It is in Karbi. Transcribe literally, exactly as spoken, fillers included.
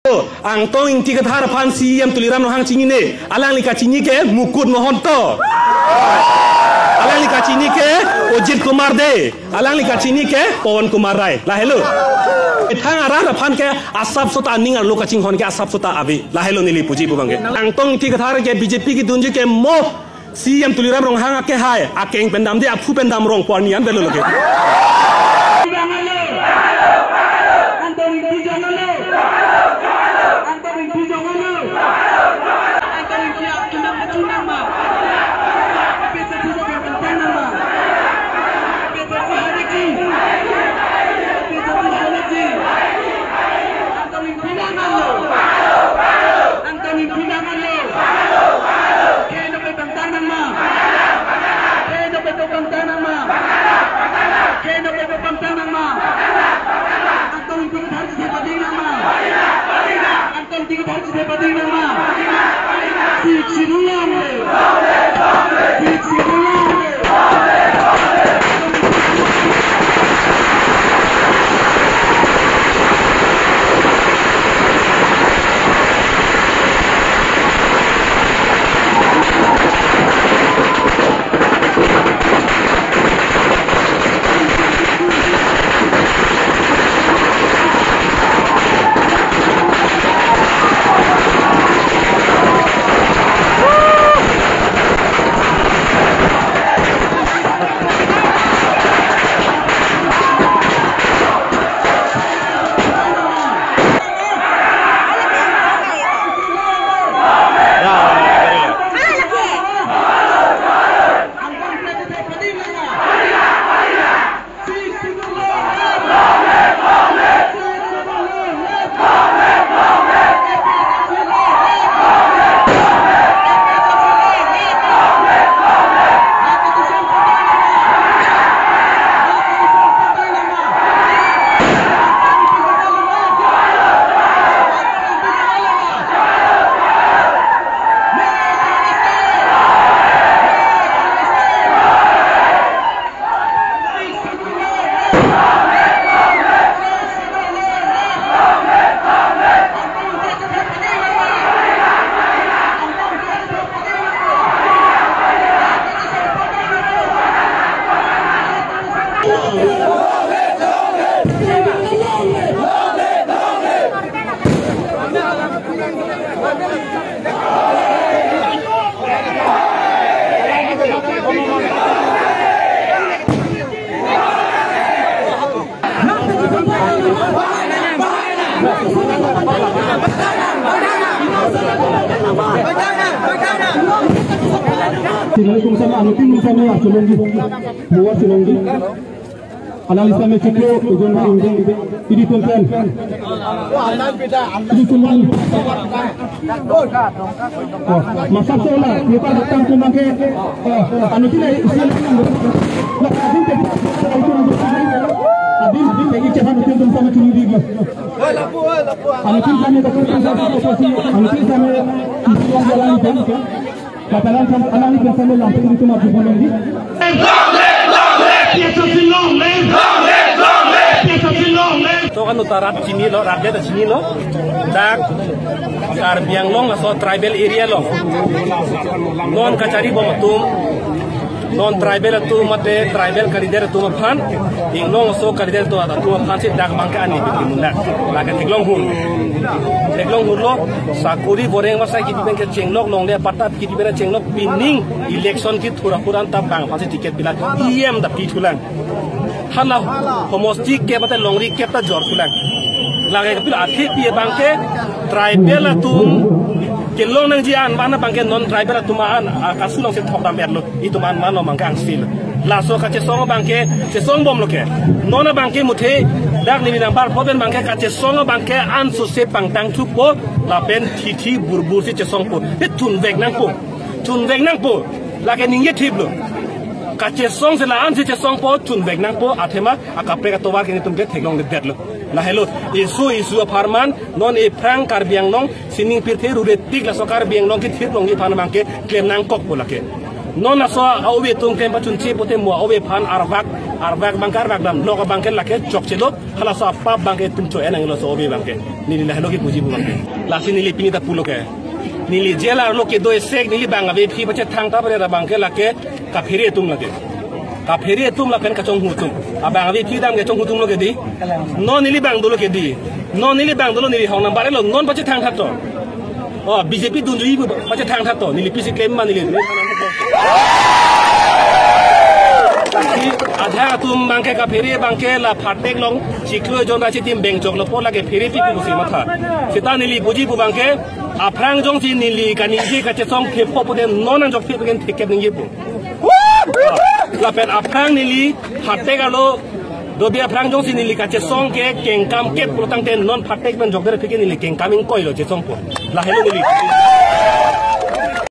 Angtong Ingti Kathar aphan C E M Tuliram Ronghang chinine. Alangli kachini ke Mukut Mahanta. Alangli kachini ke Ajit Kumar Dey. Alangli kachini ke Pawan Kumar Rai. Lahelo. Methang arat aphan ke asap sota aning arlo kachinghon ke asap sota ave. Lahelo neli puji pu abang ke. Angtong Ingti Kathar ke B J P kedunji ke mo C E M Tuliram Ronghang akehai, akeng pen damde, aphu pen damrong pu arni an avelo lake. Angtong Ingti jonglo. Angtong Ingti jonglo. Angtong Ingti aphu nang kachunang ma. P T C jong kachunang ma. P T C haji. P T C haji. Angtong Ingti jonglo. Angtong Ingti jonglo. Keno pe pangtang nang ma. Keno pe pangtang nang ma. Keno pe pangtang nang ma. Angtong Ingti Kathar chethek pading nang ma. Angtong Ingti Kathar chethek pading nang ma. Sik si do long live. Sik si do long live. Sila kum sama, anu tim kum sama, ah, Chulongdi. Buat Chulongdi. Alangli same chiklo, ujon ujon, idi tum pen. Idi tum pen. Oh, masap sola, kita datang ke bangke. Oh, anu tim ai usia. Lah, adin te, adin, adin te, iche anu tim tum sama chini di. Anu tim same, anu tim same, isi yang jalan itu. Katalan sam alangli pen same lam pen itum aju pon nangji. Long live, long live, P S L C long live, long live, long live, P S L C long live. To kan uta rat chinilo, rat det chinilo. Dak Karbi Anglong laso tribal area lo. Non kachari bom atum, non tribal atum mate tribal kalidet atum aphan, inglong laso kalidet atum, atum aphan si dak bangke ani bikin munak. Lake theklong hur. Theklong hurlo, sakori boreng masai kipi pen kechenglok, longle patta kipi pen chenglok, pining election kethur akhur an ta bang aphansi ticket pilang, E M ta pithulang. Hala homosti kep mate longri kep ta jor thulang. Lake kapilo athe pi bangke tribal atum kelong nangji an, mana bangke non tribal atum an, a, kasu long se thok dam erlo. Itum an mano bangke angsil. Laso kachesong bangke chesong bomlo ke. Non bangke muthe dak nini number pho pen bangke kachesong bangke an suse pangtang thupo lapen thithi burbur si chesongpo. Te thunvek nangpo. Thunvek nangpo. Lake ningje thiplo. Kachesong si la-an si chesongpo, thunvek nangpo, athema akaprek atovar ke netum ke theklongledetlo. Lahelo, isu isu apharman, non ephrang Karbi Anglong, sining pirthe rure tik laso Karbi Anglong kethir longji aphan bangke klem nangkokpo lake. Non laso a-ove atum klem pachunche pute mo a-ove aphan arvak, arvak abangke arvak dam, lok abangke lake chokche lo, halaso apap abangke itum cho-en nangji laso ove abangke. Neli lahelo kepuji pu abangke. Lasi neli pini ta pulo ke. Neli jail arlo kedo esek neli bang ave aphi pachethang ta pare abangke lake kaphere atum lake. Kaphere atum lapen kachonghu atum. Abang ave aphi dam kachonghu atum lo ke dei. Non neli bang dolo ke dei. Non neli bang dolo neli hong number lo non pachethang tha to. Oh, B J P dunjui pu pachethang tha to. Neli pisi klem ma neli. Lasi adha atum abangke kaphere abangke la phatek along chiklo jon ra chitim bengchok lo po lake phere pi pusi matha. Seta neli puji pu abangke aphrang jongsi neli kaningje kachesong thepo pute non angjok the pen thekep ningje pu. Lapen aphrang neli phatek arlo dobi aphrang jongsi neli kachesong ke kengkam kep pulo tangte non phatek pen jokder aphi ke neli kengkam ingkoi lo chesongpo. Lahelo neli.